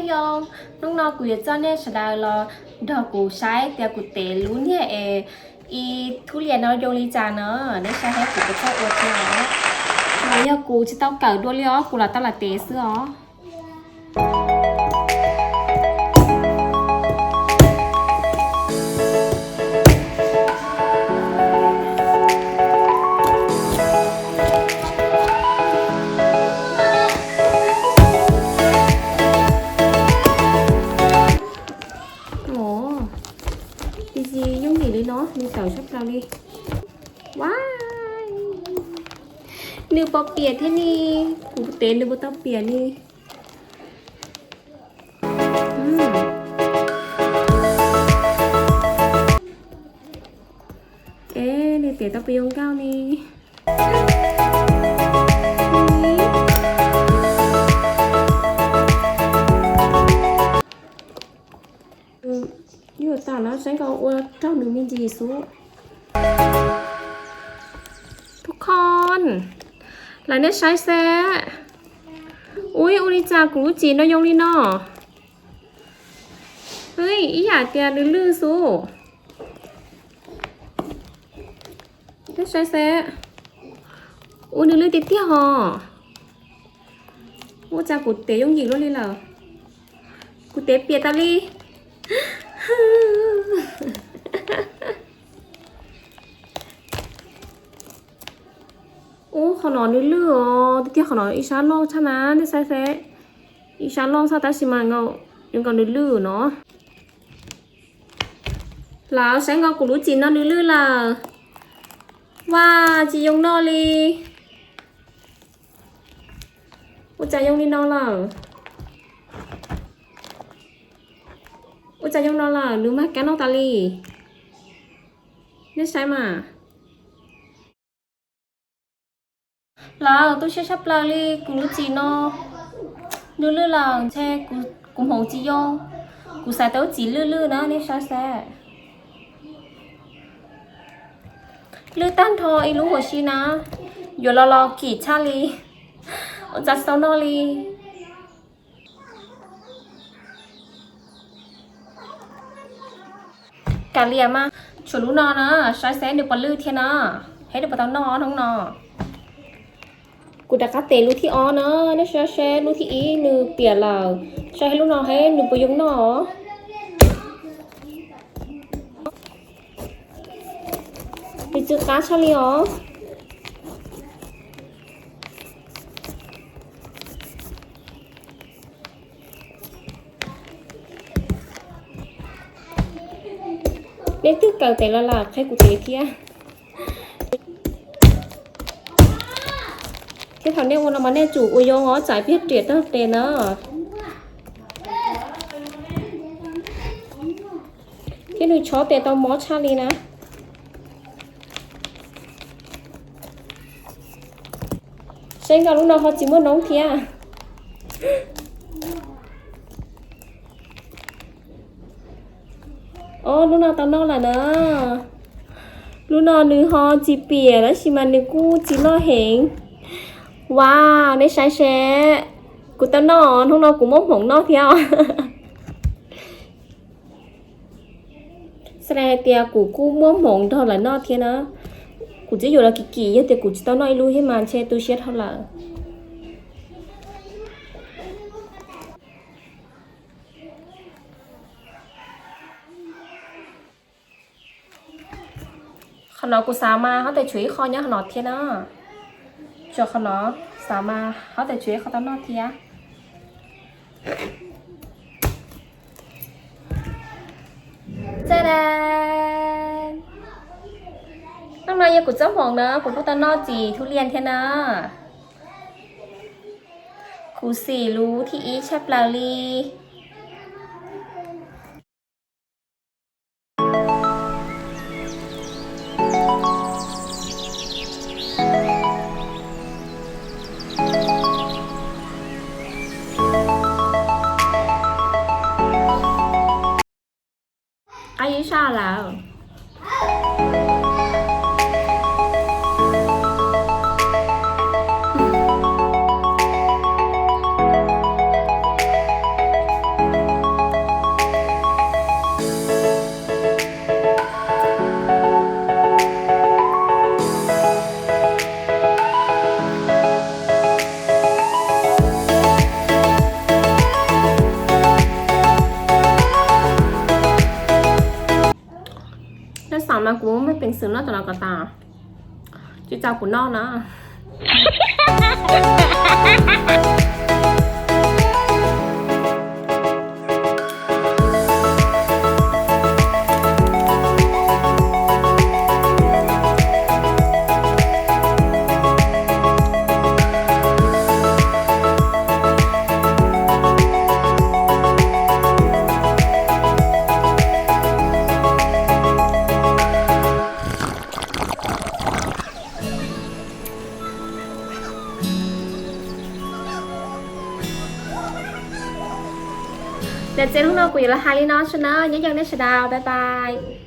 Hnub no kuv yuav coj nej sawv daws los nrog kuv saib tias kuv tev lub niag es ib thub lias no zoo li cas no, nej saib seb kuv puas txawj ua thiab. Yog kuv tsis tau kawm dua li os, kuv los tau lam tev xwb os. Tis tsis yooj yim li no, nws tawv tshaj plaws li. Ua, nws pom piam thiab ni, kuv tev nws puas tau piam ni. Es nws tev tau puas zoo nkauj ni. Yuav tas no saib nkaus ua raug nws me ntsis xwb. Tus khon, lawv nej saib seb. Ui, ua li cas kuv lub txim no zoo li no? Ib yam tias nws lwj xwb. Nej saib seb. Ua nws lwj tiag tiag hos. Ua cas kuv tev yooj yim luaj li lawm. Kuv tev piam tas li. Ub, qhov no nws lwj os, tiag tiag qhov no ib sab loj tshaj na, nej saib seb. Ib sab loj tshaj tab sis mas zoo nkaus nws lwj no. Lawv saib nkaus kuv lub txim no nws lwj lawm. Ua, tsis zoo noj li. Ua cas zoo li no lawm? Ua cas zoo no lawm, nws mag kab noj tas li. Nej saib mas. Lawv tu siab tshaj plaws li, kuv lub txim no nws lwj lawm ntshe kuv hmoov tsis yoo. Kuv xav tau lub txim lwj lwj na, nej saib seb. Lwj tag nrho ib lub huv si na, yuav los los kim tshaj li, ua cas tsis tau noj li. Kav liam mas, tshuav lub no na, saib seb nws puas lwj thiab na, seb nws puas tau noj hnub no. Kuv rov qab tev lub thib ob na, nej saib seb lub thib ib nws piam lawm, saib seb lub no seb nws puas yoo noj os. Nws tsw qab tshaj li os. Nej twb kawm tev los lawm qhia kuv tev thiab. Thiab thaum nej ua no mas nej tsum ua zoo os, tsam pliag riam tag tes na. Thiab nws chob tes tau mob tshaj li na. Saib nkaus lub no ho tsis muaj noob thiab. Ob, lub no tau noj lawm na. Lub no nws ho tsis piam tab sis mas nws kuj tsis loj heev. Ua, nej saib seb. Kuv tau noj, hnub no kuv muab hmoov noj thiab os. Xav hais tias kuv kuj muab hmoov nrog lawv noj thiab na. Kuv twb yuav los kim kim, yog tias kuv tsis tau noj ib lub thiab mas ntshe tu siab dhau lawm. Qhov no kuv xav mas ho tes tshuav ib qho nyob qhov no thiab na. Tshuav qhov no, xav mas ho tes tshuav ib qho tau noj thiab. Tada! Hnub no yog kuv txoj hmoov na, kuv kuj tau noj txiv thub lias thiab na. Khuv xim lub thib ib tshaj plaws li. Qab ib saj lawm. Nyob xaus mas kuv muab peev xwm noj tom no kom tas, tsis txaus kuv noj na. Ces txij hnub no kuv yuav los hais li no xwb na, nyob zoo nej sawv daws, bye bye.